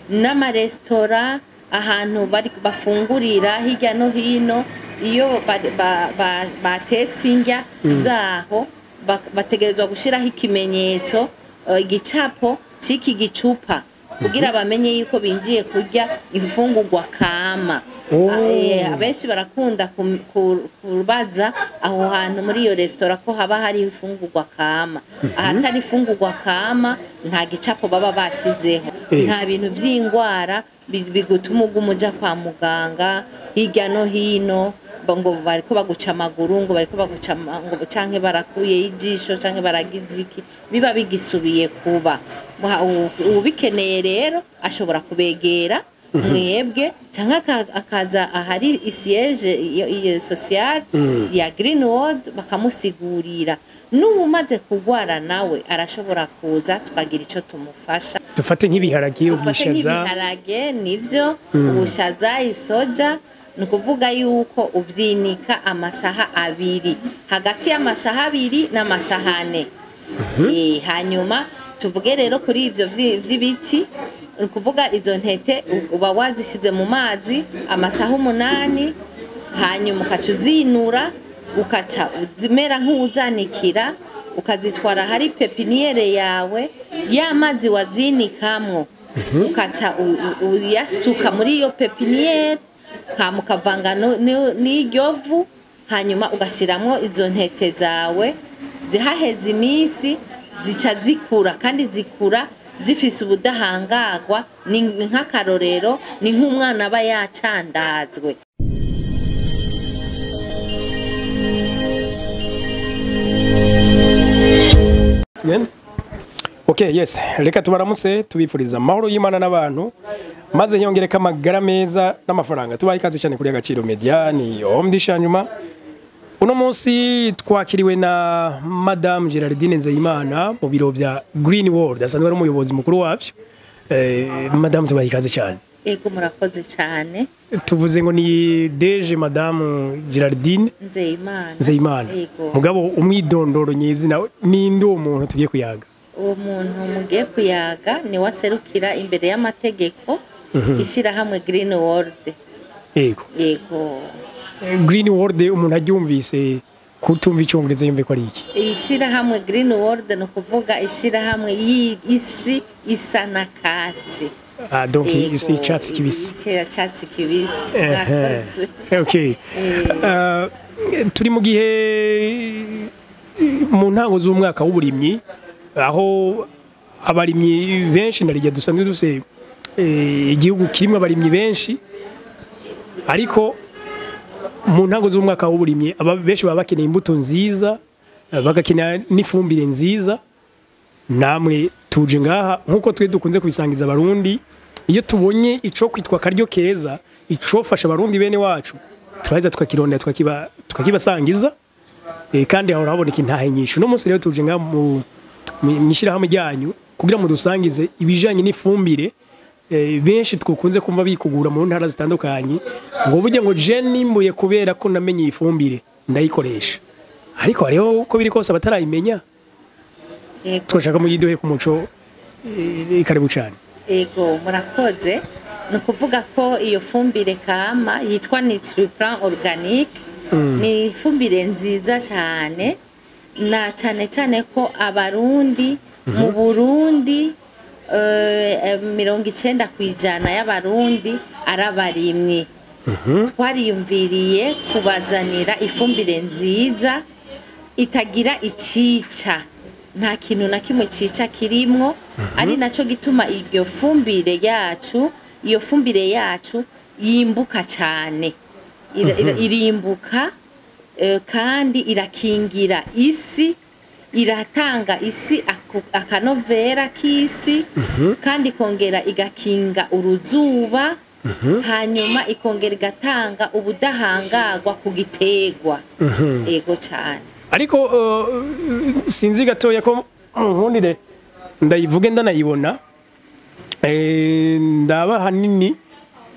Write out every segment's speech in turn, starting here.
N'amaresitora, ahantu bari bafungurira hirya no hino, iyo batetse indya zaho, bategerezwa gushiraho ikimenyetso, igicapo c'iki gicupa, kugira bamenye yuko binjiye kurya imfungurwa kama. Abenshi barakunda kubaza aho hantu muri iyo resitora ko haba hari imfungurwa kama. Ahatari imfungurwa kama nta gicapo baba bashizeho. Nta bintu vy'ingwara bigutuma uguma uja kwa muganga hirya no hino, ngo bariko baguca amaguru, ngo bariko baguca ngo canke barakuye ijisho canke baragize iki, biba bigisubiye kuba. Ubikeneye rero ashobora kubegera mwebwe canke akaza ahari siège iyo social ya Green World bakamusigurira. N'uwumaze kugwara nawe arashobora kuza tukagira ico tumufasha. Dufate nk'ibiharage, Dufate ubushaza. nk'ibiharage, nivyo, ubushaza, isoja. Ni ukuvuga yuko uvyinika amasaha 2, hagati y'amasaha 2 n'amasaha 4. Hanyuma tuvuge rero kuri ivyo vy'ibiti, ni ukuvuga izo ntete uba wazishize mu mazi amasaha 8, hanyuma ukaca uzinura, ukaca uzimera nk'uzanikira, ukazitwara hari pepiniyere yawe, ya mazi wazinikamwo ukaca uyasuka muri iyo pepiniyere, hama ukavanga n'iryo vu, hanyuma ugashiramwo izo ntete zawe. Zihaheze iminsi zica zikura, kandi zikura zifise ubudahangarwa, ni nk'akarorero, ni nk'umwana aba yacandazwe. Okay, yes. Reka tubaramutse, tubifuriza amahoro y'Imana n'abantu, maze yongereka amagara meza n'amafaranga. Tubaye ikaze cyane kuri Agaciro Media, ni omdisha nyuma. Uno munsi twakiriwe na Madame Gerardine Nzeyimana mu biro vya Green World, asanzwe ari umuyobozi mukuru wavyo. Madame, tubaye ikaze cyane. Ego, murakoze cyane. Tuvuze ngo ni DG Madame Gerardine Nzeyimana. Nzeyimana. Ego. Mugabo umwidondoro nyezina, ninde uwo muntu tugiye kuyaga? Uwo muntu mugiye kuyaga ni waserukira imbere y'amategeko ishirahamwe Green World. Ego. Yego. Green World, umuntu aryumvise kutumva icyongereza yumve ko ari iki? Ishirahamwe Green World ni ukuvuga ishirahamwe y'isi isa na katsi. Donc Yego, isi icatsi kibisi. Icatsi kibisi. Murakoze. Okay. Turi mu gihe mu ntango z'umwaka w'uburimyi, aho abarimyi benshi narijya dusanzwe dufise igihugu kirimo abarimyi benshi, ariko mu ntango z'umwaka w'uburimyi aba benshi baba bakeneye imbuto nziza, bagakenera n'ifumbire nziza. Namwe tuje ngaha nkuko twe dukunze kubisangiza abarundi, iyo tubonye ico kwitwa karyo keza, icofasha abarundi bene wacu, turaheza tukakirondera, tukakibasangiza, kandi aho haboneka intahe nyinshi. Uno munsi rero tuje ngaha mu mwishirahamwe ryanyu kugira ngo dusangize ibijanye n'ifumbire. Benshi twakunze kumva bikugura mu ntara zitandukanye ngo burya ngo je nimbuye kubera ko namenye ifumbire ndayikoresha, ariko hariho uko biri kose abatarayimenya. Yego. Twashaka muyiduhe ku muco, karibu cyane. Ego, murakoze. Ni ukuvuga ko iyo fumbire kama yitwa Nitriplan Organique, ni ifumbire nziza cyane, na cyane cyane ko abarundi mu Burundi, 90% y'abarundi arabarimyi. Twariyumviriye kubazanira ifumbire nziza itagira icica, nta kintu na kimwe cica kirimwo, ari naco gituma iyo fumbire yacu, iyo fumbire yacu yimbuka cyane. Irimbuka, kandi irakingira isi, iratanga isi akanovera k'isi, kandi ikongera igakinga uruzuba, hanyuma ikongera igatanga ubudahangarwa ku gitegwa. Ego cyane. Ariko sinzi gatoya ko nkundire ndayivuge ndanayibona, ndaba hanini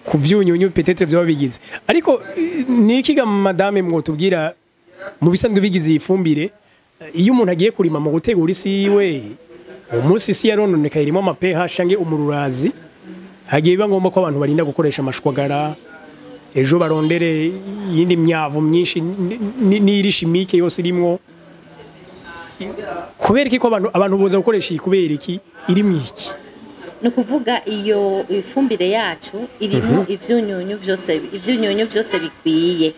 ku vyunyunyu peut-être vyoba bigize, ariko niki ga madame mwotubwira mu bisanzwe bigize iyi fumbire? Iyo umuntu agiye kurima mu gutegura isi yiwe, umunsi isi yarononekaye irimo ama pH canke umururazi, Hagiye biba ngombwa ko abantu barinda gukoresha amashwagara, ejo barondere iyindi myavu myinshi n'iri chimique yose irimwo. Kubera iki ko abantu boza gukoresha iyi? Kubera iki irimwo iki? Ni ukuvuga iyo ifumbire yacu irimo ivyunyunyu vyose bikwiye.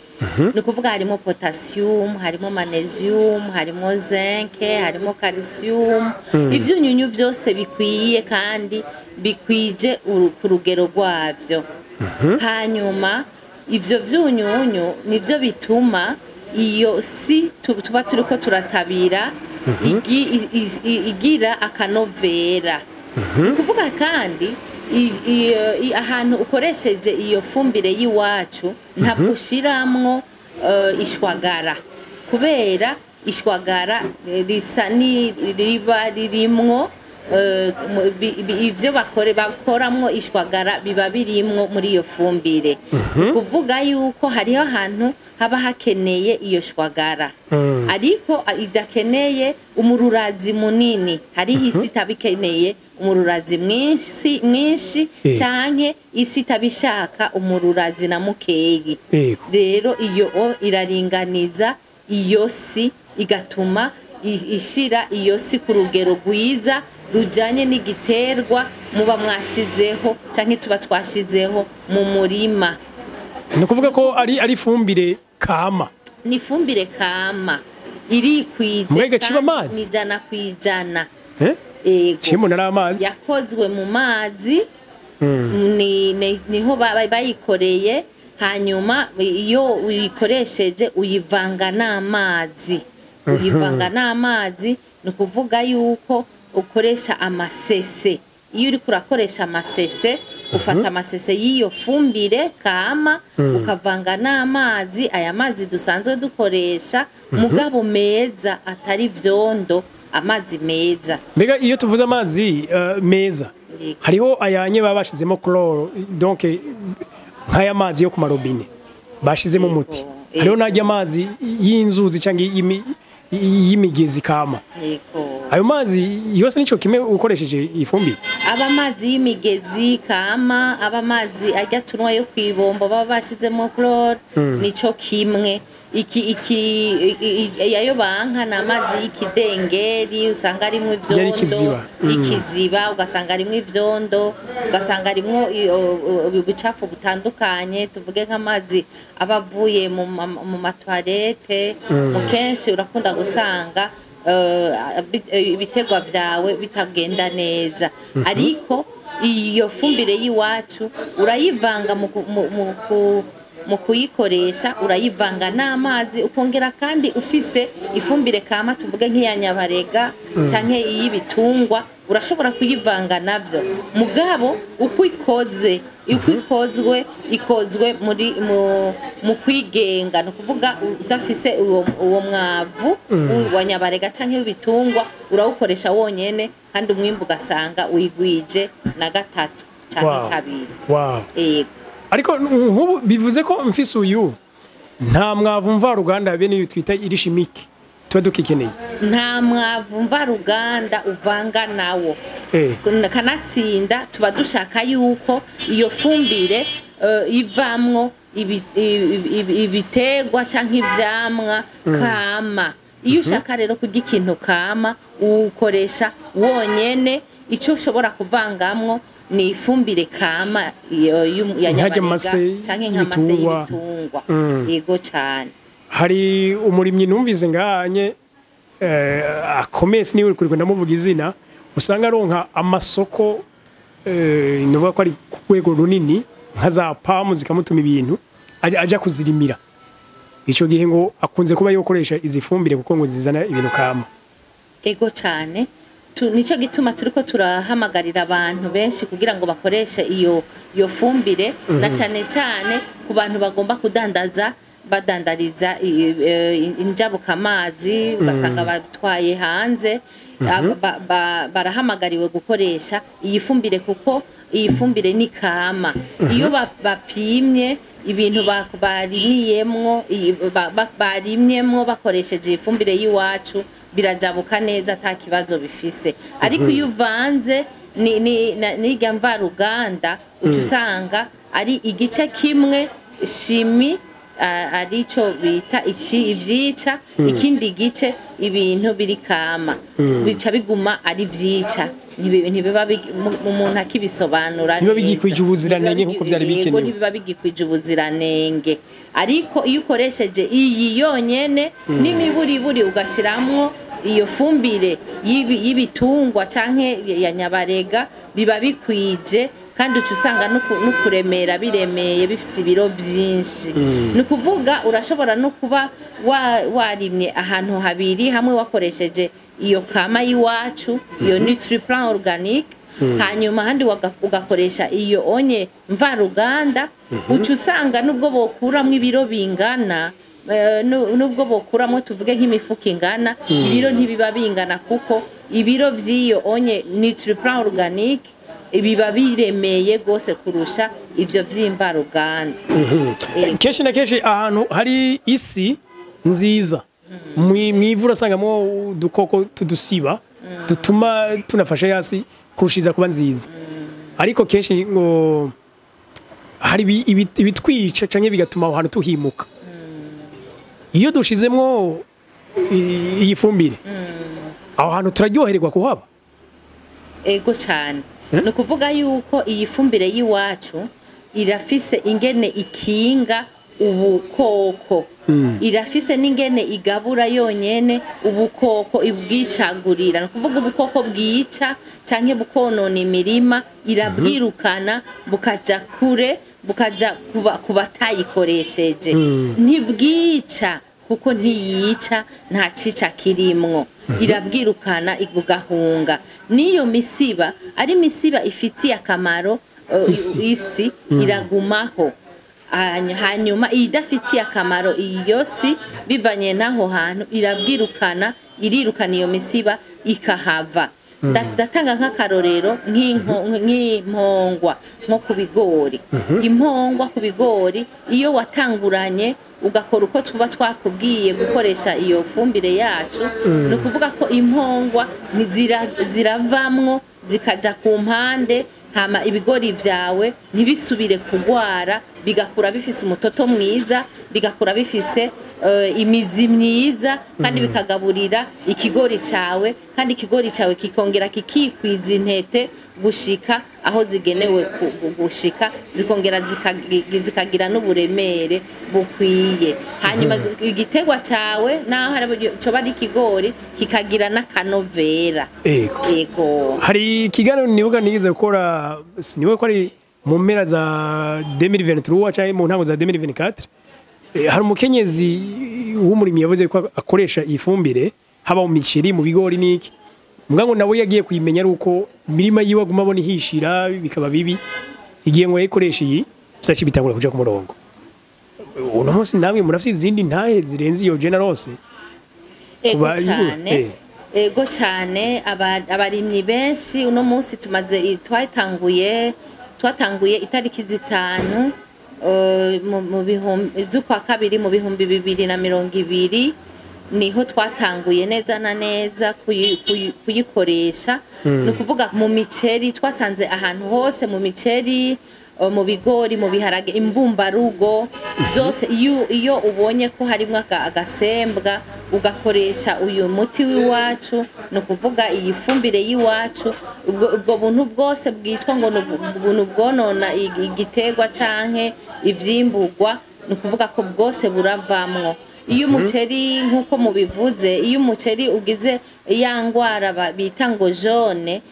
Ni ukuvuga harimo potassium, harimo magnesium, harimo zinc, harimo calcium, ivyunyunyu vyose bikwiye kandi bikwije ku rugero rwavyo. Hanyuma ivyo vyunyunyu nivyo bituma iyo si tuba turiko turatabira igira akanovera. Ni ukuvuga kandi ahantu ukoresheje iyo fumbire y'iwacu ntabwo ushiramwo ishwagara, kubera ishwagara risa ni riba ririmwo ivyo bakoramwo ishwagara biba birimwo muri iyo fumbire. Ni ukuvuga yuko hariho ahantu haba hakeneye iyo shwagara ariko idakeneye umururazi munini. Hariho isi itaba ikeneye umururazi mwinshi mwinshi canke isi itaba ishaka umururazi na mukeyi. Rero iyo iraringaniza iyo si, igatuma ishira iyo si ku rugero rwiza rujanye n'igiterwa muba mwashizeho canke tuba twashizeho mu murima. Ni ukuvuga ko ari ifumbire kama. Ni ifumbire kama irikwije. Mbega ciba kandi amazi? Ni 100%. Eh? Ego. Cimbo nari amazi. Yakozwe mu mazi, niho bayikoreye. Hanyuma iyo uyikoresheje uyivanga n'amazi, uyivanga n'amazi. Ni ukuvuga yuko ukoresha amasese. Iyo uriko urakoresha amasese, ufata amasese y'iyo fumbire kama ukavanga n'amazi, aya mazi dusanzwe dukoresha, mugabo meza, atari vyondo, amazi meza. Mbega iyo tuvuze amazi meza, hariho ayanye baba bashizemo chlore, donc nk'aya mazi yo ku marobine bashizemo umuti. Hariho n'ajya amazi y'inzuzi cyangwa y'imigezi kama. Ayo mazi yose nico kimwe ukoresheje ifumbire? Aba amazi y'imigezi kama, aba amazi ajya tunywa yo kwibombo baba bashizemo chlore, nico kimwe. Iki iki ayo banka ni amazi y'ikidengeri, usanga arimwo Yari ivyondo. ikiziba. Ikiziba, ugasanga arimwo ivyondo, ugasanga arimwo ubucafu butandukanye. Tuvuge nk'amazi aba avuye mu ma toilettes. Mu kenshi urakunda gusanga ibiterwa vyawe bitagenda neza. Ariko iyo fumbire y'iwacu urayivanga mu kuyikoresha, urayivanga n'amazi, ukongera kandi ufise ifumbire kama, tuvuge nk'iya nyabarega canke iy'ibitungwa, urashobora kuyivanga navyo. Mugabo uko ikoze, uko ikozwe, ikozwe muri mu kwigenga. Ni ukuvuga udafise uwo mwavu wa nyabarega canke w'ibitungwa, urawukoresha wonyene kandi umwimbu ugasanga wigwije na gatatu canke kabiri. Ego. Ariko nk'ubu bivuze ko mfise uyu, nta mwavu mvaruganda bene ibi twita iri chimique tuba dukikeneye? Nta mwavu mvaruganda uvanga nawo. Kanatsinda tuba dushaka yuko iyo fumbire ivamwo ibiterwa canke ivyamwa kama. Iyo ushaka rero kurya ikintu kama, uwukoresha wonyene. Ico ushobora kuvangamwo ni ifumbire kama iyo ya Nk'arya nyabarega amase canke nk'amase y'ibitungwa. y'ibitungwa. Yego cane. Hari umurimyi numvise nganye akomeye, siniwe kuri ndamuvuga izina, usanga aronka amasoko, nuvuga ko ari ku rwego runini, nka za PAM zikamutuma ibintu aja kuzirimira. Ico gihe ngo akunze kuba yokoresha izi fumbire kuko ngo zizana ibintu kama. Ego cane. Nico gituma turiko turahamagarira abantu benshi kugira ngo bakoreshe iyo fumbire, na cane cane ku bantu bagomba kudandaza, badandariza injabukamazi, ugasanga batwaye hanze. Barahamagariwe gukoresha iyi fumbire kuko iyi fumbire ni kama. Iyo bapimye ibintu barimiyemwo, barimyemwo bakoresheje ifumbire y'iwacu, birajabuka neza ata kibazo bifise. Ariko iyo uvanze n'irya mvaruganda, uca usanga ari igice kimwe chimie, arico bita iki ivyica, ikindi gice ibintu biri kama, bica biguma ari vyica. Ntibiba umuntu akibisobanura Ntibiba neza. bigikwije ubuziranenge Ntibiba nkuko vyari yego, bikenewe. Ntibiba bigikwije ubuziranenge, ariko iyo ukoresheje iyi yonyene n'imiburiburi ugashiramwo iyo fumbire y'ibitungwa canke ya nyabarega, biba bikwije, kandi uca usanga n'ukuremera biremeye, bifise ibiro vyinshi. Ni ukuvuga urashobora no kuba warimye ahantu habiri, hamwe wakoresheje iyo kama y'iwacu, iyo Nutriplan organique, hanyuma ahandi ugakoresha iyo onye mvaruganda. Uca usanga nubwo bokuramwo ibiro bingana, nubwo bokuramwo tuvuge nk'imifuko ingana, ibiro ntibiba bingana, kuko ibiro vy'iyo onye Nutriplan organique biba biremeye gose kurusha ivyo vy'imvaruganda. Kenshi na kenshi ahantu hari isi nziza, mw'ivu urasangamo udukoko tudusiba dutuma tunafasha yasi kurushiza kuba nziza, ariko kenshi ngo hari ibitwica canke bigatuma aho hantu tuhimuka. Iyo dushizemwo iyi fumbire, aho hantu turaryohererwa kuhaba. Ego cyane. Ni ukuvuga yuko iyi fumbire y'iwacu irafise ingene ikinga ubukoko, irafise n'ingene igabura yonyene ubukoko, ibwicagurira. Ni ukuvuga ubukoko bwica canke bukonona imirima, irabwirukana bukaja kure, bukaja ku batayikoresheje. Ntibwica kuko ntiyica, nta cica kirimwo, irabwirukana bugahunga. N'iyo misiba ari misiba ifitiye akamaro Isi. isi iragumaho. Hanyuma idafitiye akamaro iyo si, bivanye n'aho hantu, irabwirukana, irirukana iyo misiba ikahava. Ndatanga nk'akarorero nk'impongwa nko ku bigori. Impongwa ku bigori, iyo watanguranye ugakora uko tuba twakubwiye gukoresha iyo fumbire yacu, ni ukuvuga ko impongwa ziravamwo zikaja ku mpande, hama ibigori vyawe ntibisubire kugwara, bigakura bifise umutoto mwiza, bigakura bifise imizi myiza, kandi bikagaburira ikigori cawe, kandi ikigori cawe kikongera kikikwiza intete gushika aho zigenewe gushika, zikongera zikagira n'uburemere bukwiye. Hanyuma igiterwa cawe, naho coba ari ikigori, kikagira n'akanovera. Ego. Ego. Hari ikiganiro nibuka nigeze gukora, sinibuka ko ari mu mpera za 2023 cyangwa mu ntango za 2024. Hari umukenyezi w'umurimyi yavuze ko akoresha ifumbire haba mu miceri, mu bigori n'iki, mbwa ngo nawe yagiye kuyimenya ari uko imirima yiwe aguma abona ihishira, bikaba bibi. Igihe ngo yayikoresha iyi, bizaca bitangura kuja ku murongo. Uno munsi namwe murafise izindi ntahe zirenze iyo generose? Ego cyane. Ego cyane. Abarimyi benshi uno munsi tumaze twatanguye itariki 5 mu bihumbi z'ukwa kabiri mu 2020, niho twatanguye neza na neza kuyikoresha. Ni ukuvuga mu miceri twasanze ahantu hose, mu miceri, mu bigori, mu biharage, imbumbarugo zose, iyo ubonye ko harimo agasembwa, ugakoresha uyu muti w'iwacu, ni ukuvuga iyi fumbire y'iwacu, ubwo buntu bwose bwitwa ngo ni ubuntu bwonona igiterwa canke ivyimburwa, ni ukuvuga ko bwose buravamwo. Iyo umuceri, nk'uko mubivuze, iyo umuceri ugize ya ngwara bita ngo jaune,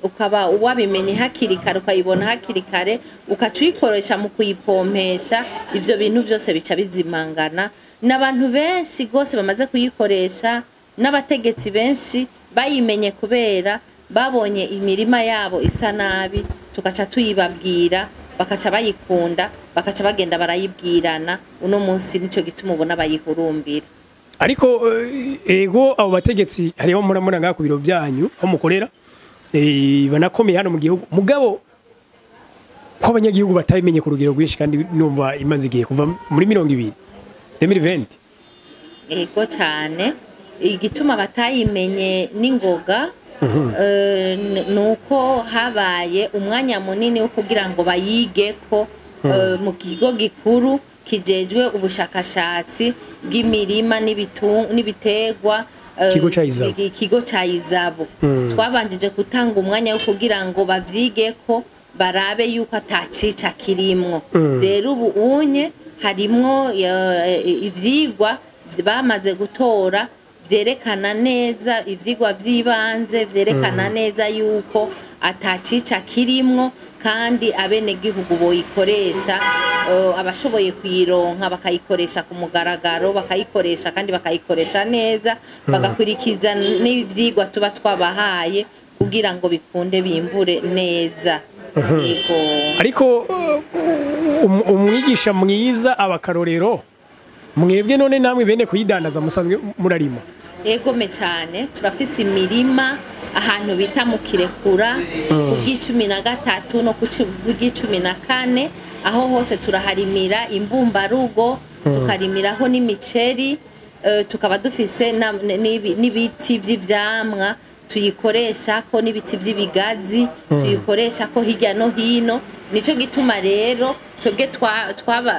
ukaba wabimenye hakiri kare, ukayibona hakiri kare, ukaca uyikoresha mu kuyipompesha, ivyo bintu byose bica bizimangana. N'abantu benshi rwose bamaze kuyikoresha, n'abategetsi benshi bayimenye kubera babonye imirima yabo isa nabi, tugaca tuyibabwira, bakaca bayikunda, bakaca bagenda barayibwirana. Uno munsi nico gituma ubona bayihurumbira. Ariko ego, abo bategetsi hariho muramuna ngaha ku biro byanyu aho mukorera, banakomeye hano mu gihugu, mugabo ko abanyagihugu batabimenye ku rugero rwinshi, kandi numva imaze igihe kuva muri 20 2020? Ego cyane. Igituma batayimenye n'ingoga Nuko habaye umwanya munini wo kugira ngo bayigeko mu kigo gikuru kijejwe ubushakashatsi bw'imirima n'ibiterwa, Ikigo ca ISABU. Ikigo ca ISABU. Twabanjije gutanga umwanya wo kugira ngo bavyigeko, barabe yuko atacica kirimwo. Rero ubu unye harimwo ivyigwa bamaze gutora vyerekana neza, ivyigwa vy'ibanze vyerekana neza yuko atacica kirimwo, kandi abenegihugu boyikoresha, abashoboye kuyironka bakayikoresha ku mugaragaro, bakayikoresha kandi bakayikoresha neza, bagakurikiza n'ivyigwa tuba twabahaye kugira ngo bikunde bimbure neza. Yego. Ariko umwigisha mwiza aba akarorero. Mwebwe none namwe bene kuyidandaza musanzwe murarima? Egome cyane, turafise imirima ahantu bita mu Kirekura ku 13 no ku 14. Aho hose turaharimira imbumbarugo, tukarimiraho n'imiceri, tukaba dufise n'ibiti vy'ivyamwa tuyikoresha ko, n'ibiti vy'ibigazi tuyikoresha ko hirya no hino. Nico gituma rero twebwe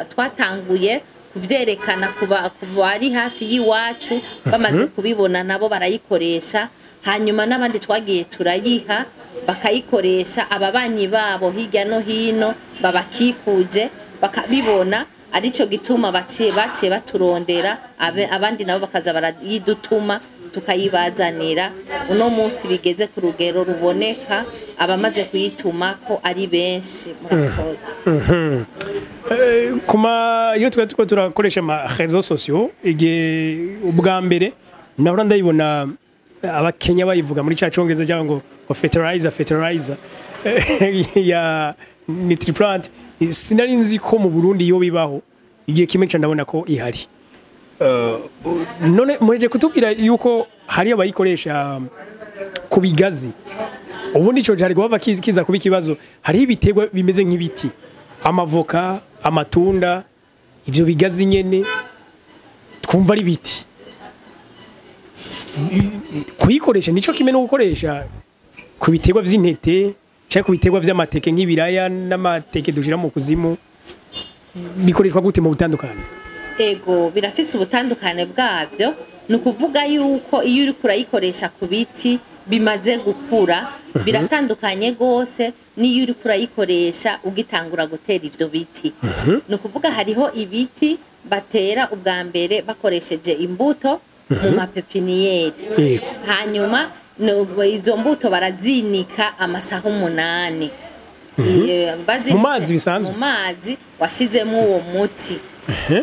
twatanguye kuvyerekana ku bari hafi y'iwacu. Bamaze kubibona nabo barayikoresha, hanyuma n'abandi twagiye turayiha bakayikoresha, ababanyi babo hirya no hino babakikuje bakabibona. Arico gituma baciye baturondera, abandi nabo bakaza barayidutuma tukayibazanira. Uno munsi bigeze ku rugero ruboneka, abamaze kuyituma ko ari benshi. Murakoze. Kuma iyo twari turiko turakoresha ama réseaux sociaux, igihe ubwa mbere nahora ndayibona abakenya bayivuga muri ca congereza cyangwa ngo fertilizer ya Nitriplant, sinari nzi ko mu Burundi iyo bibaho. Igihe kimwe nca ndabona ko ihari. None muheje kutubwira yuko hari abayikoresha ku bigazi. Ubundi ico cari guhava kiza kuba ikibazo. Hariho ibiterwa bimeze nk'ibiti, amavoka, amatunda, ivyo bigazi nyene twumva ari ibiti. Kuyikoresha nico kimwe no gukoresha ku biterwa vy'intete canke ku biterwa vy'amateke nk'ibiraya n'amateke dushira mu kuzimu? Bikoreshwa gute mu butandukane? Ego, birafise ubutandukane bwabyo. Ni ukuvuga yuko iyo uriko urayikoresha ku biti bimaze gukura, biratandukanye rwose n'iyo uriko urayikoresha ugitangura gutera ivyo biti. Ni ukuvuga hariho ibiti batera ubwa mbere bakoresheje imbuto mu ma pépinières. Hanyuma izo mbuto barazinika amasaha 8. Mu mazi bisanzwe? Mu mazi washizemo uwo muti,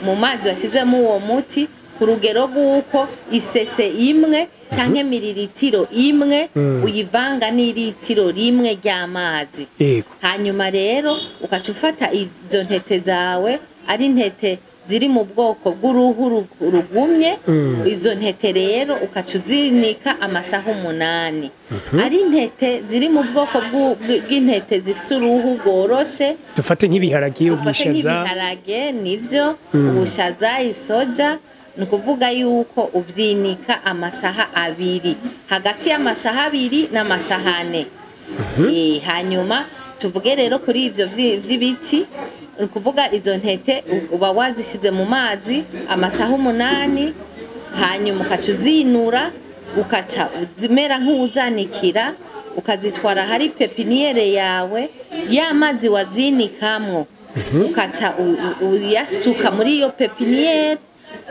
mu mazi washizemo uwo muti ku rugero rw'uko isese imwe canke miriritiro imwe uyivanga n'iritiro rimwe ry'amazi. Hanyuma rero ugaca ufata izo ntete zawe, ari intete ziri mu bwoko bw'uruhu rugumye. Izo ntete rero ugaca uzinika amasaha 8. Ari intete ziri mu bwoko bw'intete zifise uruhu rworoshe, dufate nk'ibiharage, dufate ubwishaza, nk'ibiharage, nivyo, ubushaza, isoja, ni ukuvuga yuko uvyinika amasaha 2, hagati y'amasaha 2 n'amasaha 4. Hanyuma tuvuge rero kuri ivyo vy'ibiti, ni ukuvuga izo ntete uba wazishize mu mazi amasaha 8, hanyuma ukaca uzinura, ukaca uzimera nk'uwuzanikira, ukazitwara hari pépinière yawe. Ya mazi wazinikamwo ukaca uyasuka muri iyo pépinière,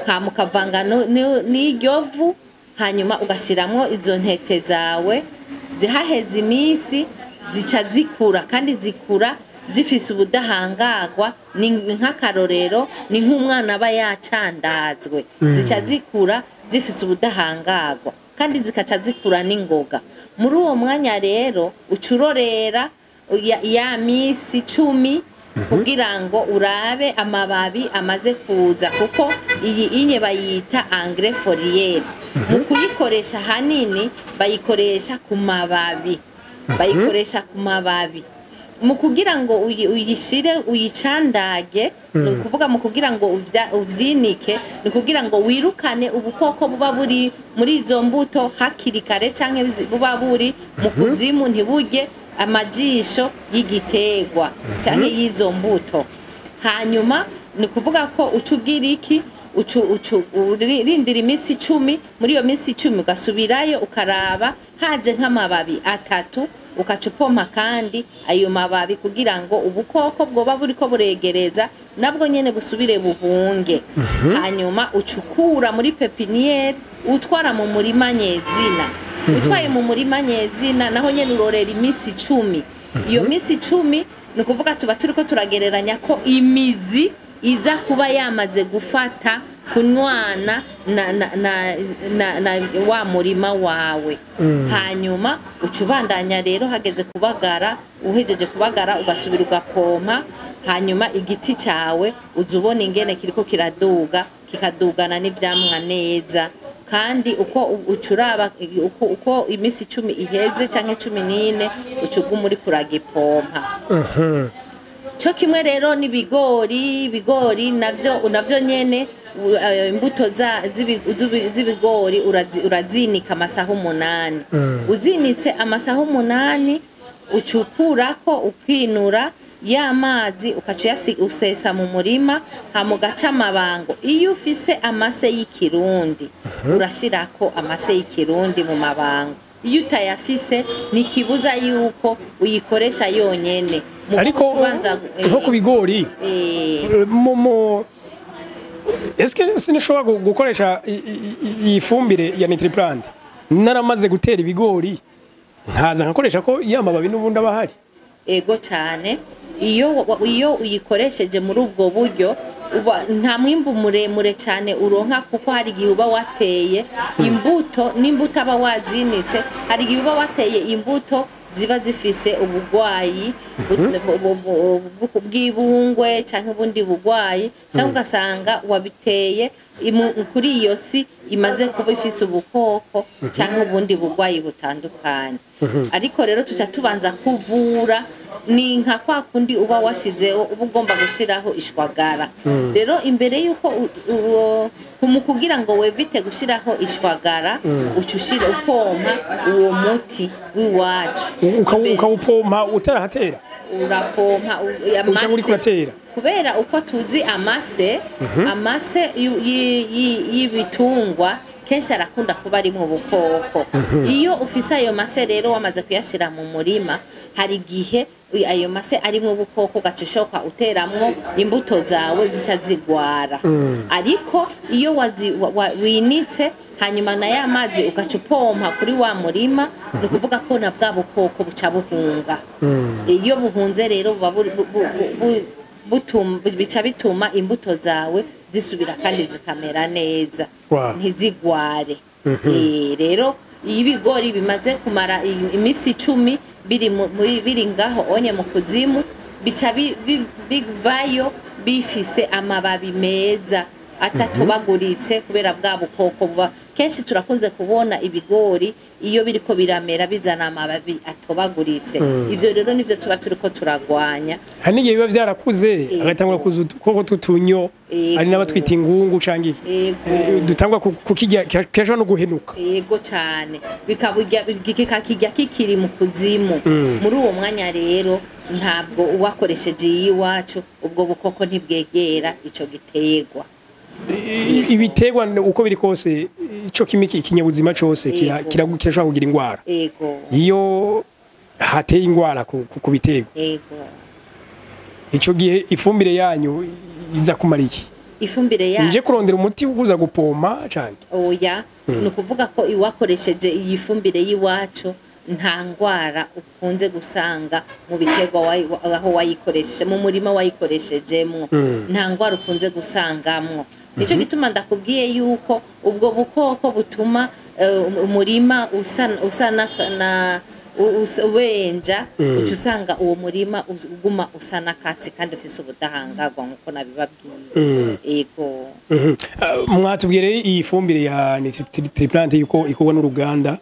hama ukavanga n'iryo vu, hanyuma ugashiramwo izo ntete zawe. Zihaheze iminsi zica zikura, kandi zikura zifise ubudahangarwa. Ni nk'akarorero, ni nk'umwana aba yacandazwe. Zica zikura zifise ubudahangarwa kandi zikaca zikura n'ingoga. Muri uwo mwanya rero uca urorera ya misi 10 kugira ngo urabe amababi amaze kuza, kuko iyi inye bayita engrais foliaire. Mu kuyikoresha hanini bayikoresha ku mababi, bayikoresha ku mababi. Mu kugira ngo uyishire, uyicandage, ni ukuvuga mu kugira ngo uvyinike, ni kugira ngo wirukane ubukoko buba buri muri izo mbuto hakiri kare, canke buba buri mu kuzimu ntiburye amajisho y'igiterwa canke y'izo mbuto. Hanyuma ni kuvuga ko uca ugira iki? Ucu urindira iminsi 10. Muri iyo minsi 10 ugasubirayo ukaraba haje nk'amababi 3, ukaca upompa kandi ayo mababi kugira ngo ubukoko bwoba buriko buregereza nabwo nyene busubire buhunge. Hanyuma ucukura muri pépinière, utwara mu murima nyezina. Utwaye mu murima nyezina, naho nyene urorera iminsi 10. Iyo minsi 10 ni ukuvuga tuba turiko turagereranya ko imizi iza kuba yamaze gufata kunywana na wa murima wawe. Hanyuma uca ubandanya rero, hageze kubagara, uhejeje kubagara ugasubira ugapompa. Hanyuma igiti cyawe uza ubona ingene kiriko kiraduga, kikadugana n'ivyamwa neza. Kandi uko ucuraba uko iminsi 10 iheze canke 14, uca uguma uriko uragipompa. Cyo kimwe rero n'ibigori. Ibigori navyo nyene, imbuto z'ibigori urazinika amasaha 8. Uzinitse amasaha 8, ucukurako, ukinura ya mazi, ukaca usesa mu murima, hama ugaca amabango. Iyo ufise amase y'ikirundi, urashirako amase y'ikirundi mu mabango. Iyo utayafise, ntikibuza yuko uyikoresha yonyene. Mu Ariko ubanza nko ku bigori, mu eske sinashobora gukoresha iyi fumbire ya Nitriplant naramaze gutera ibigori, nkaza nkakoresha ko ya mababi n'ubundi aba ahari? Ego cyane. Iyo uyikoresheje muri ubwo buryo, uba nta mwimbu muremure cyane uronka, kuko hari igihe uba wateye imbuto, n'imbuto aba wazinitse, hari igihe uba wateye imbuto ziba zifise ubugwayi bw'ibungwe cyangwa ubundi bugwayi, cyangwa ugasanga wabiteye kuri iyo si imaze kuba ifise ubukoko cyangwa ubundi bugwayi butandukanye. Ariko rero tuca tubanza kuvura, ni nka kwa kundi uba washizeho, uba ugomba gushiraho ishwagara. Rero imbere yuko mu kugira ngo wevite gushiraho ishwagara, uca ushira, upompa uwo muti w'iwacu. Ukawupompa utarahatera? Urapompa Uca uriko uratera. Kubera uko tuzi amase y'ibitungwa kenshi arakunda kuba ari mu bukoko. Iyo ufise ayo mase rero wamaze kuyashira mu murima, hari igihe ayo mase arimwo ubukoko, ugaca ushoka uteramwo imbuto zawe, zica zigwara. Ariko iyo winitse, hanyuma na ya mazi ugaca upompa kuri wa murima, ni ukuvuga ko na bwa bukoko buca buhunga. Iyo buhunze rero buba bica bituma imbuto zawe zisubira kandi zikamera neza, ntizigware. Rero iyo ibigori bimaze kumara iminsi 10 biri biri ngaho onye mu kuzimu, bica bivayo bifise amababi meza atatobaguritse, kubera bwa bukoko buba. Kenshi turakunze kubona ibigori iyo biriko biramera bizana amababi atobaguritse. Ivyo rero nivyo tuba turiko turagwanya. Hari n'igihe biba vyarakuze, agatangura kuza udukoko tw'utunyo, hari n'abatwita ingungu canke iki. Dutangwa kukirya, kirashobora no guhenuka. Yego cyane, bikaburya, kikakirya kikiri mu kuzimu. Muri uwo mwanya rero ntabwo uwakoresheje iyiwacu, ubwo bukoko ntibwegera ico giterwa. Ibiterwa uko biri kose, ico kimwe, ikinyabuzima cose kirashobora kugira ingwara. Iyo hateye ingwara ku biterwa, ico gihe ifumbire yanyu iza kumara iki? Ifumbire Nje yacu kurondera umuti uza gupompa canke? Oya, ni ukuvuga ko iwakoresheje iyi fumbire y'iwacu, nta ngwara ukunze gusanga mu biterwa aho wayikoresheje, mu murima wayikoresheje,mwo nta ngwara ukunze gusangamwo. Nico gituma ndakubwiye yuko ubwo bukoko butuma umurima usa na wenja, uca usanga uwo murima uguma usa n'akatsi kandi ufise ubudahangarwa, nk'uko nabibabwiye. Ego. Mwatubwiye rero iyi fumbire ya Nitriplant yuko ikorwa n'uruganda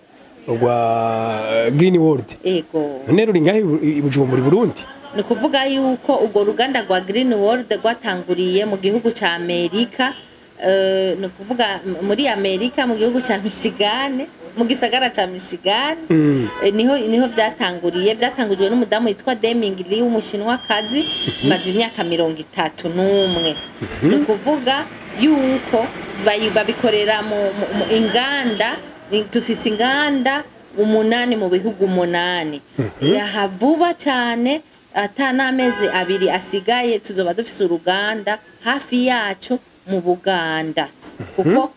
rwa Green World. Ego. None ruri ngahe i Bujumbura, i Burundi? Ni ukuvuga yuko urwo ruganda rwa Green World rwatanguriye mu gihugu ca Amerika, ni ukuvuga muri Amerika, mu gihugu ca Michigan, mu gisagara ca Michigan. Niho vyatanguriye, vyatangujwe n'umudamu yitwa Deming Lee w'umushinwakazi, maze imyaka 31. Ni ukuvuga yuko babikorera mu inganda. Dufise inganda 8 mu bihugu 8. Aha vuba cyane, ata n'amezi 2 asigaye, tuzoba dufise uruganda hafi yacu mu Buganda, kuko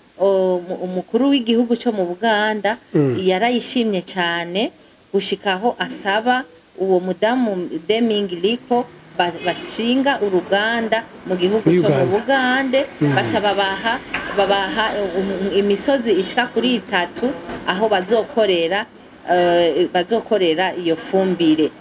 umukuru w'igihugu cyo mu Buganda yarayishimye cyane gushikaho asaba uwo mudamu Deming Lee ko bashinga uruganda mu gihugu Muri cyo mu Uganda. Bugande. Baca babaha imisozi ishika kuri 3 aho bazokorera iyo fumbire.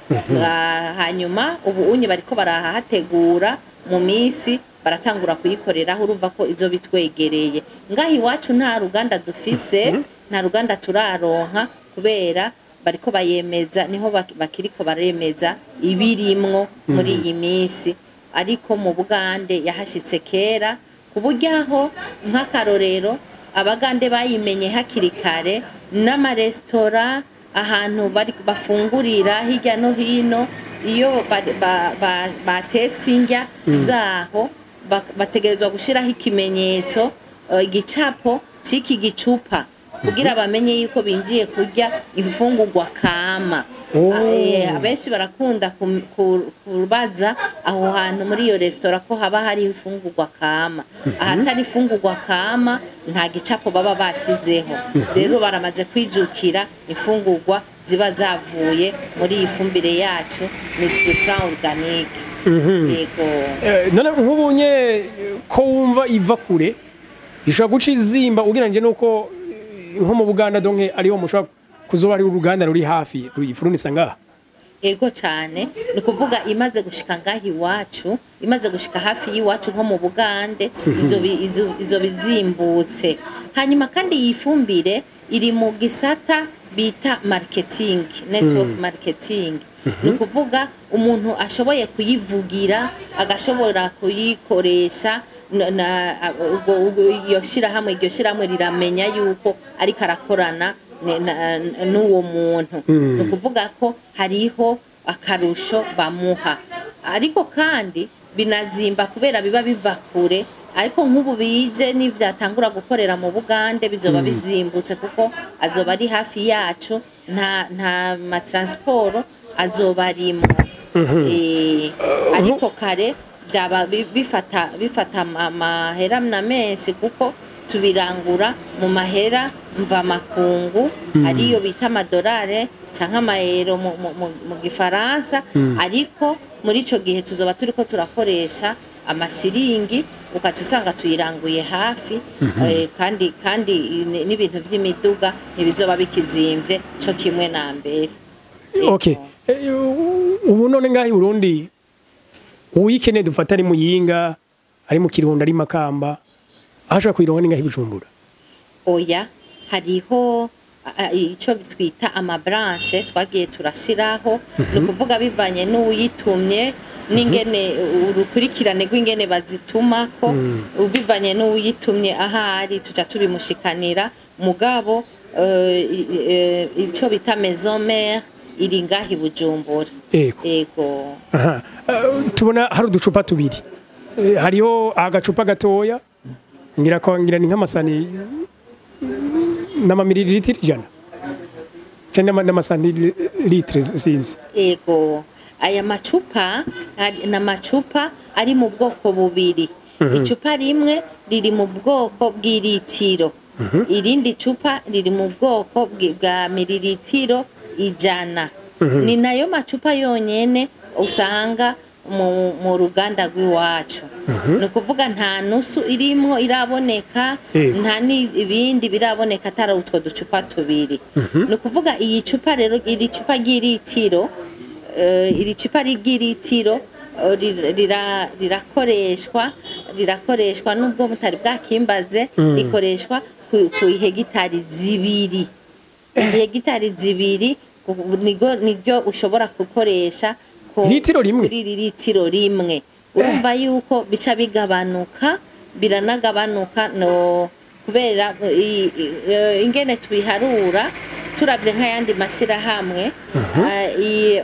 Hanyuma ubu unye bariko barahategura, mu minsi baratangura kuyikoreraho. Urumva ko izo bitwegereye. Ngaho iwacu nta ruganda dufise, nta ruganda turaronka, kubera bariko bayemeza, niho bakiriko baremeza ibirimwo muri iyi minsi. Ariko mu Bugande yahashitse kera, ku buryo aho nk'akarorero Abagande bayimenye hakiri kare, n'amaresitora, ahantu bari bafungurira hirya no hino, iyo batetse indya zaho, bategerezwa gushiraho ikimenyetso, igicapo c'iki gicupa, kugira bamenye yuko binjiye kurya imfungurwa kama. Abenshi barakunda kubaza aho hantu muri iyo resitora ko haba hariho imfungurwa kama. Ahatari imfungurwa kama nta gicapo baba bashizeho. Rero baramaze kwijukira imfungurwa ziba zavuye muri iyi fumbire yacu Nutriplan Organique. Yego. None nk'ubunye ko wumva iva kure, ishobora guca izimba ugereranyije nuko nko mu Buganda, donc ariho mushobora kuzoba ari uruganda ruri hafi ruyifurunisa ngaha? Ego cyane. Ni ukuvuga imaze gushika ngaha iwacu, imaze gushika hafi y'iwacu nko mu Bugande, izo bizimbutse. Hanyuma kandi iyi fumbire iri mu gisata bita marketing, network marketing. Ni ukuvuga umuntu ashoboye kuyivugira, agashobora kuyikoresha, ubwo iyo shirahamwe, iryo shirahamwe riramenya yuko ariko arakorana n'uwo muntu. Ni ukuvuga ko hariho akarusho bamuha. Ariko kandi binazimba kubera biba biva kure. Ariko nk'ubu bije n'ivyatangura gukorera mu Bugande, bizoba bizimbutse kuko azoba ari hafi yacu, nta matransport azoba arimwo. Ariko kare byaba bifata amahera na menshi, kuko tubirangura mu mahera mvamakungu, ariyo bita amadolare canke amayero mu gifaransa. Ariko muri ico gihe tuzoba turiko turakoresha amashiringi, ukaca usanga tuyiranguye hafi, kandi n'ibintu vy'imiduga ntibizoba bikizimvye co kimwe na mbere. Okay. Ubu none ngaho i Burundi uyikeneye, dufata ari Muyinga, ari mu Kirundo, ari Makamba, aho ashobora kuyironka ni ngaho i Bujumbura? Oya, hariho ico twita amabranche twagiye turashiraho. Ni ukuvuga bivanye n'uwitumye n'ingene urukurikirane rw'ingene bazitumako, bivanye n'uwitumye ahari tuca tubimushikanira. Mugabo ico bita maison mère iri ngaho i Bujumbura. Ego. Ego. Aha. Tubona hari uducupa tubiri. Hariho agacupa gatoya, ngira ko ngira ni nk'amasani n'amamililitiro 100 cyangwa n'amasantilitire, sinzi. Ego, aya macupa ni amacupa ari mu bwoko bubiri. Icupa rimwe riri mu bwoko bw'iritiro, irindi cupa riri mu bwoko bwa mililitiro 100. Ni nayo macupa yonyene usanga mu ruganda rw'iwacu. Ni ukuvuga nta nusu irimwo iraboneka, nta n'ibindi biraboneka atari utwo ducupa tubiri. Ni ukuvuga iyi cupa rero, iri cupa ry'iritiro, iri cupa ry'iritiro rirakoreshwa nubwo mutari bwakimbaze, rikoreshwa ku hegitari 2, ihegitari 2 niryo ushobora gukoresha. Ariko Litiro rimwe? Kuri litiro rimwe urumva yuko bica bigabanuka, biranagabanuka no kubera ingene tubiharura turavye nk'ayandi mashirahamwe,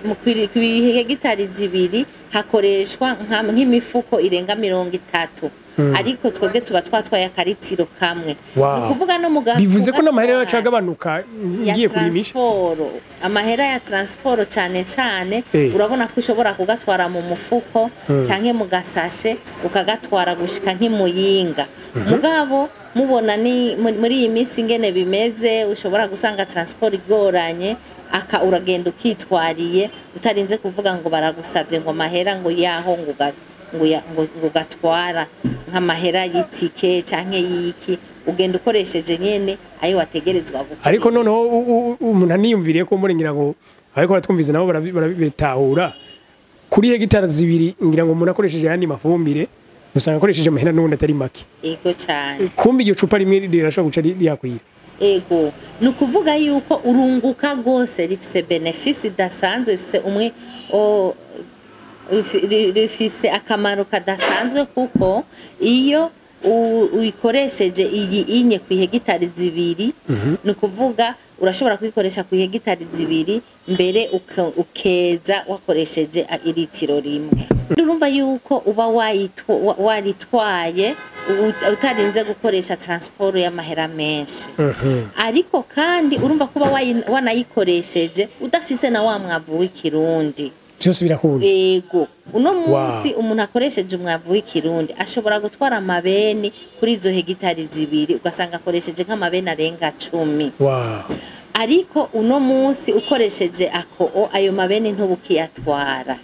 mu hegitari 2 hakoreshwa nk'imifuko irenga 30, ariko twebwe tuba twatwaye akaritiro kamwe. Wow. Ni ukuvuga no muga Bivuze ko n'amahera kugatwara yacagabanuka ya ngiye kurimisha. transport, amahera ya transport cyane cyane. Urabona ko ushobora kugatwara mu mufuko canke mu gasashe, ukagatwara gushika nk'imuyinga. Mugabo mubona ni muri iyi minsi ingene bimeze, ushobora gusanga transport igoranye, aka uragenda ukitwariye utarinze kuvuga ngo baragusabye ngo amahera ngo yaho ngo ngo gatwara nk'amahera y'itike canke y'iki, ugenda ukoresheje nyene ayo wategerezwa gukoresha. Ariko noneho umuntu aniyumviriye ko muri ngira ngo ariko baratwumviza nabo barabitahura, kuri hegitari 2 ngira ngo umuntu akoresheje ayandi mafumbire usanga akoresheje amahera n'ubundi atari make. Ego cyane. Kumbe iryo cupa rimwe rirashobora guca ryakwira. Ego, ni ukuvuga yuko urunguka rwose, rifise bénéfice idasanzwe, rifise umwe rifise akamaro kadasanzwe, kuko iyo uyikoresheje iyi inye ku hegitari 2, ni ukuvuga urashobora kuyikoresha ku hegitari 2 mbere ukeza wakoresheje iritiro rimwe. Urumva yuko uba waritwaye utarinze gukoresha transport y'amahera menshi, ariko kandi urumva kuba wanayikoresheje udafise na wa mwavu w'ikirundi. Byose birakunda. Ego, uno munsi umuntu akoresheje umwavu w'ikirundi ashobora gutwara amabeni kuri izo hegitari 2, ugasanga akoresheje nk'amabeni arenga 10. Ariko uno munsi ukoresheje ako ayo mabeni ntubukiyatwara.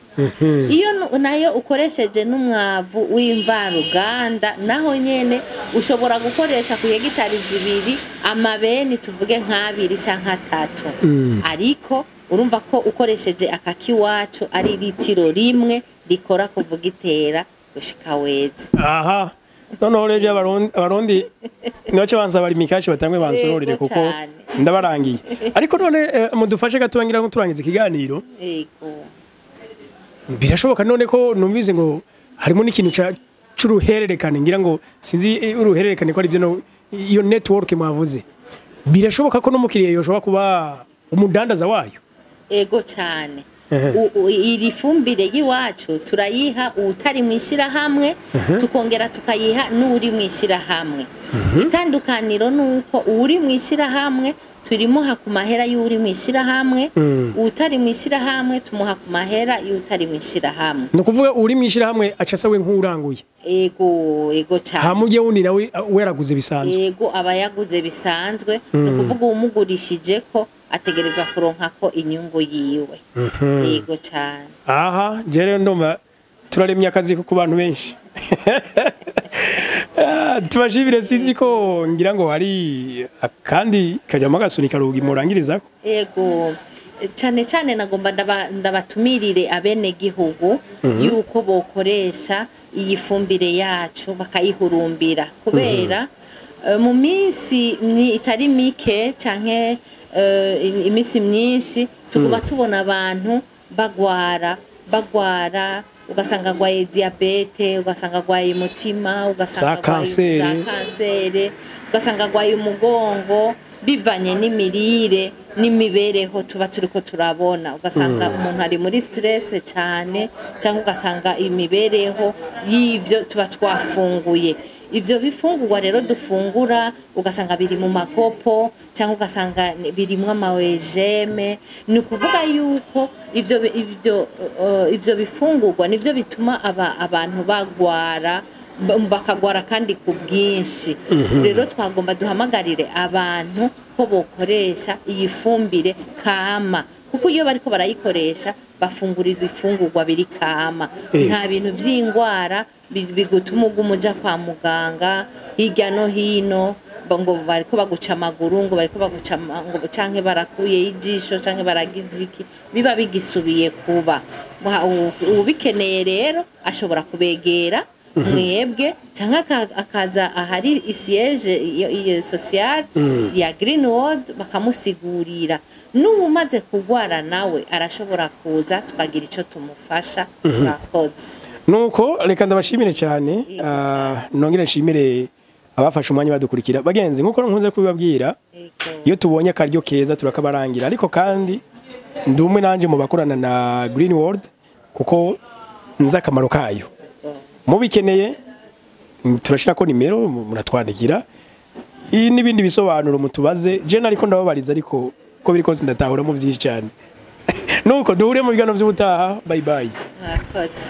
Iyo nayo ukoresheje n'umwavu w'imvaruganda, naho nyene ushobora gukoresha ku hegitari 2 amabeni tuvuge nk'abiri canke 3, ariko urumva ko ukoresheje akakiwacu ari litiro rimwe rikora kuvuga itera gushika weze. Aha noneho rero abarundi nibace banza bari mikashi batangwe bansororere Yego kuko cane. ndabarangiye. Ariko none mudufashe gato ngira ngo turangize ikiganiro. Yego. Birashoboka none ko numvise ngo harimo n'ikintu c'uruhererekane, ngira ngo sinzi uruhererekane ko ari byo iyo network mwavuze, birashoboka ko n'umukiriya yoshobora kuba umudandaza wayo? Ego cyane. Iri fumbire y'iwacu turayiha uwutari mu ishyirahamwe, tukongera tukayiha n'uri mu ishyirahamwe. Itandukaniro ni uko uwuri mu ishyirahamwe turimuha ku mahera y'uri mu ishyirahamwe, uwutari mu ishyirahamwe tumuha ku mahera y'utari mu ishyirahamwe. Ni ukuvuga uri mu ishyirahamwe aca asa we nk'uranguye? Ego, ego cyane. Hama ujye wundi nawe we yaraguze bisanzwe? Yego, aba yaguze bisanzwe. Ni ukuvuga uwumugurishije ko ategerezwa kuronka ko inyungu yiwe. Yego cyane. Aha je rero ndumva turaremye akazi ku bantu benshi. Tubashimire, sinzi ko ngira ngo hari akandi kajyamo agasunika rugi murangirizako. Yego cyane cyane, nagomba ndabatumirire abenegihugu yuko bokoresha iyi fumbire yacu bakayihurumbira, kubera mu minsi itari mike canke iminsi myinshi tuguma tubona abantu bagwara, bagwara, ugasanga agwaye diabète, ugasanga agwaye umutima, ugasanga Za kanseri. Za kanseri, ugasanga agwaye umugongo, bivanye n'imirire n'imibereho tuba turiko turabona. Ugasanga umuntu ari muri stress cyane, cyangwa ugasanga imibereho y'ivyo tuba twafunguye, ivyo bifungurwa rero dufungura, ugasanga biri mu makopo cyangwa ugasanga birimwo ama OGM. Ni ukuvuga yuko ivyo bifungurwa nivyo bituma abantu bagwara, bakagwara kandi ku bwinshi. Rero twagomba duhamagarire abantu ko bokoresha iyi fumbire kama, kuko iyo bariko barayikoresha bafungura ibifungurwa biri kama, nta bintu vy'ingwara bigutuma uguma uja kwa muganga hirya no hino, ngo bariko baguca amaguru, ngo bariko baguca ngo canke barakuye ijisho canke baragize iki, biba bigisubiye kuba. Uwubikeneye rero ashobora kubegera. Mwebwe cyangwa akaza ahari isiège iyo social ya Green World, bakamusigurira. N'uwumaze kugwara nawe arashobora kuza, tukagira icyo tumufasha. Murakoze. Nuko reka ndabashimire cyane. Yego. Nongere nshimire abafashe umwanya badukurikira. Bagenzi, nkuko nkunze kubibabwira, iyo tubonye akaryo keza turakabarangira, ariko kandi ndi umwe nanje mu bakorana na Green World kuko nzi akamaro kayo. Mubikeneye turashira ko nimero, muratwandikira. Iyi n'ibindi bisobanuro mutubaze. Je nariko ndababariza, ariko ko biri kose ndatahuramo byinshi cyane. Nuko duhure mu biganiro by'ubutaha. Bye bye. Murakoze.